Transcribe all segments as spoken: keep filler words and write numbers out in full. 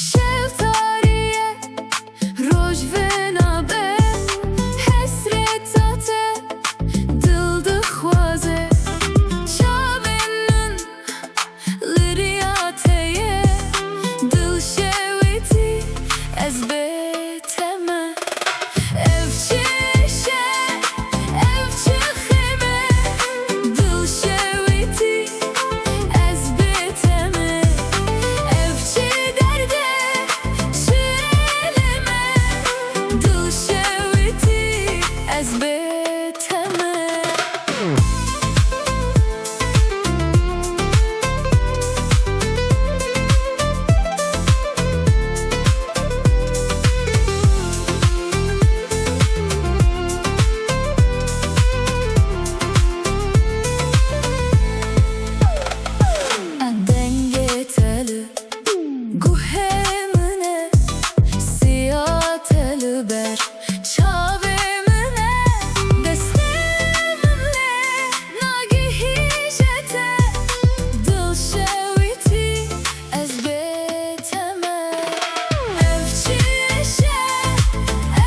Şev tarî ye, roj vêna be, hesreta te dil dixwaze. Çavên min li riya te ye, dilşewitî ez bê te me. Ev çi şe, ev çi xem e, dilşewitî ez bê te me. Ev çi derd e, çi elem e, dilşewitî ez bê te me. Dengê te li guhê min e, siya te li ber çavê min e, destê min lê nagihîje te, dilşewitî ez bê te me. Ev çi şe,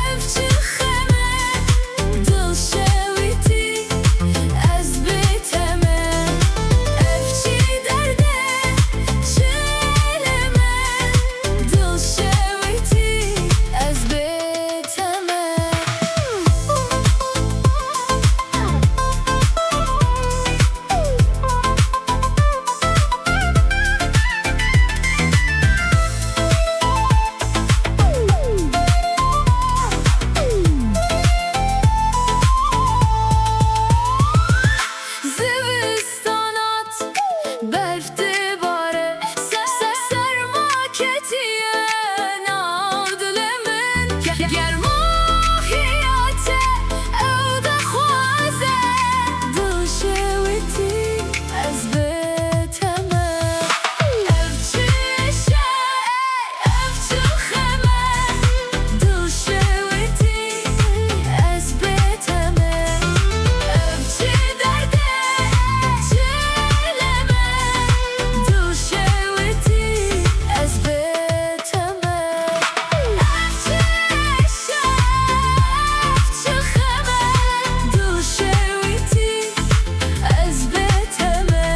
ev çi xem e, dilşewitî ez bê te me. Ev çi derd e, çi elem e, dilşewitî ez bê te me. Zivistan hat, berf dibare, se-, se-, serma ketiye nav dilê min. Ge-, germa hiya te ew dixwaze, dilşewitî ez bê te me. Ev çi şe, ev çi xem e, dilşewitî ez bê te me. Ev çi derd e, çi elem e, dilşewitî ez bê te me. Ev çi şe, ev çi xem e, dilşewitî ez bê te me.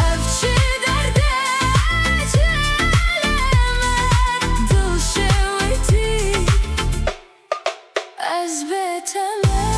Ev çi derd e, çi elem e, dilşewitî ez bê te me.